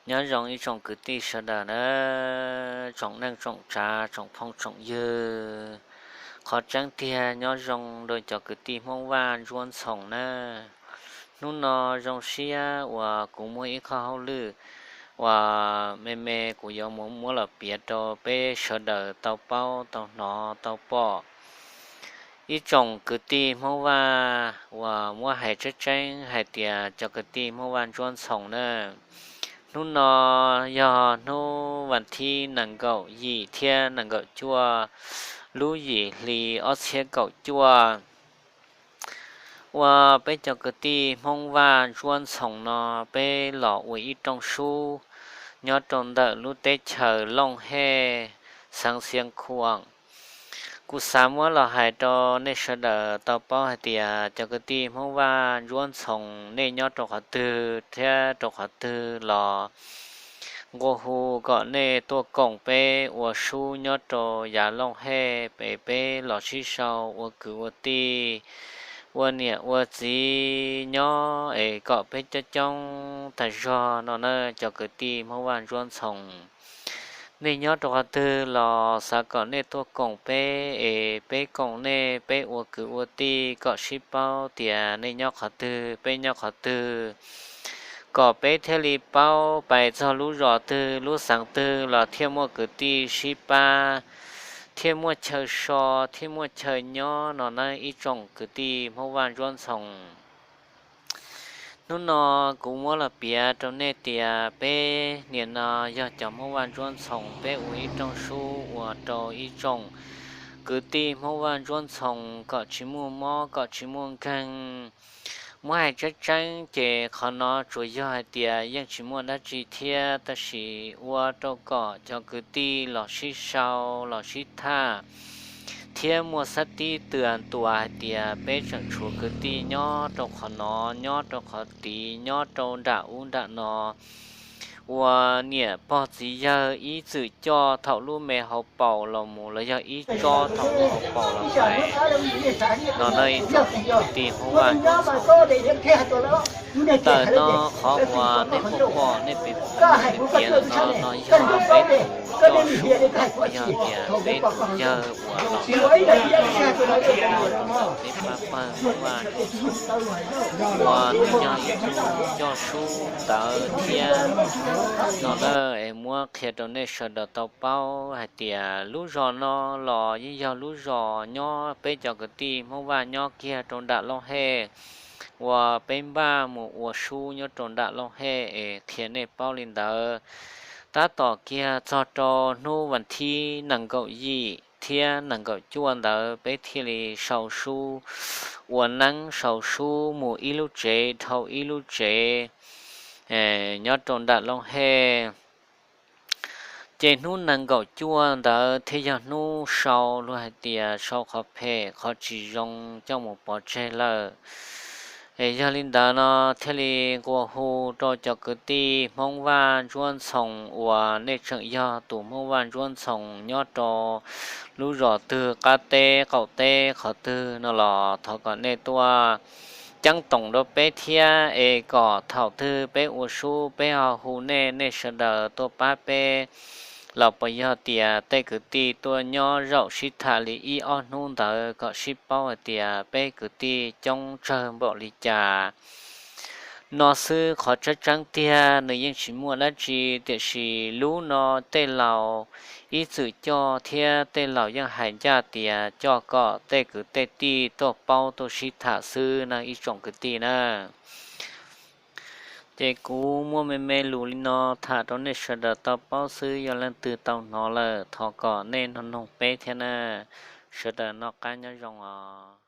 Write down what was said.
Nyob zoo ib tsoom kwv tij sawv daws na, tsoom neej tsoom tsav, tsoom phooj tsoom ywg. Qhov tseeb tiag nyob zoo rau cov kwv tij Hmoob Vaj Ntsuab Ntxhoo na. Hnub no zoo siab uas kuv muaj ib qho hauj lwm uas me me kuv yuav mus muab los piav rau peb sawv daws tau paub tau hnov tau pom. Ib tsoom kwv tij Hmoob Vaj uas muab hais tseeb tseeb hais tias cov kwv tij Hmoob Vaj Ntsuab Ntxhoo na, hnub no yog hnub vas thib nees nkaum yim thiab nees nkaum cuaj lub yim hli ob txhiab kaum cuaj, uas peb cov kwv tij Hmoob Vaj Ntsuab Ntxhoo no peb los ua ib rooj sub nyob rau ntawm lub teb chaws Looj Hej, xeev Xiav Khuam. Kuv xav muab los hais rau nej sawv daws tau paub hais tias cov kwv tij Hmoob Vaj Ntsuab Ntxhoo nej nyob rau qhov twg thiab rau qhov twg los nqua hu kom nej tuaj koom peb ua sub nyob rau yav Looj Hej es peb los sib sau ua kwv ua tij, ua niam ua txiv nyob es kom peb coob coob tag zog no na cov kwv tij Hmoob Vaj Ntsuab Ntxhoo. Nej nyob rau qhov twg los xav kom nej tuaj koom peb es peb koom nej, peb ua kwv ua tij kom sib paub tias nej nyob qhov twg peb nyob qhov twg, kom peb thiaj li paub pais txog lub zos twg lub xeev twg los thiaj muaj kwv tij sib pab, thiaj muaj chaw so, thiaj muaj chaw nyob no na ib tsoom kwv tij Hmoob Vaj Ntsuab Ntxhoo. Hnub no kuv muab los piav rau nej tias peb niam no yog cov Hmoob Vaj Ntsuab Ntxhoo peb ua ib rooj sub ua rau ib tsoom kwv tij Hmoob Vaj Ntsuab Ntxhoo kom tsis muaj mob kom tsis muaj nkeeg. Muab hais tseeb tseeb ces qhov no tsuas yog hais tias yeej tsis muaj dab tsi thiab tab sis ua rau kom cov kwv tij los sib sau los sib tham thiab muaj xab tib tw tuas hais tias peb tseem tshuav kwv tij nyob rau qhov no, nyob rau qhov tid, nyob rau nram ub nram no, uas niam pog txiv yawg ib txwm coj thaum lub me hauv paus los mus los yog ib tsob thaum lub hauv paus los pais no na ib tsoom kwv tij Hmoob Vaj Ntsuab Ntxhoo. Tawm no qhov uas nej pom pom nej pem pem no no yog peb tus coj sub los yog tias peb tus yawg uas los txog thaum no rau ntawm peb pab pawg Hmoob Vaj Ntsuab Ntxhoo uas nws yog ib tug coj sub ntawd thiab no na es muab qhia rau nej sawv daws tau paub hais tias lub zos no los yeej yog lub zos nyob peb cov kwv tij Hmoob Vaj nyob kiag rau nram Looj Hej uas peb npaj mus ua sub nyob rau nram Looj Hej es qhia nej paub li ntawd. Tab tom kiag txog rau hnub vas thib nees nkaum yim thiab nees nkaum cuaj ntawd peb thiaj li sau sub ua neeb sau sub mus ib lub tsev dhau ib lub tsev nyob rau nram Looj Hej. Ces hnub nees nkaum cuaj ntawd thiaj yog hnub sau luag hais tias sau qhov phem qhov tsis zoo coj mus pov tseg lawm. Es yog li ntawd no thiaj li nqua hu rau cov kwv tij Hmoob Vaj Ntsuab Ntxhoo uas nej tseem yog tus Hmoob Vaj Ntsuab Ntxhoo nyob rau lub zos twg qab teb qaum teb qhov twg no los thov kom nej tuaj ceeb toom rau peb thiab es kom thaum twg peb ua sub peb ho hu nej, nej sawv daws tuaj pab peb los puas yog tias tej kwv tij tuaj nyob zaum sib tham li ib ob hnub ntawd kom sib paub hais tias peb kwv tij coob tsawg npaum li cas. No xwb qhov tseeb tseeb tiag nws yeej tsis muaj dab tsi tiam sis lub no tej laus ib txwm coj thiab tej laus yeej hais ncaj tias coj kom tej kwv tej tij tuaj paub tuaj sib tham xwb na ib tsoom kwv tij na. Ces kuv muaj me me lus li no tham rau nej sawv daws tau paub xwb, yog leej twg tau hnov lawm thov kom nej noog noog peb thiab na. Sawv daws noj qab nyob zoo os.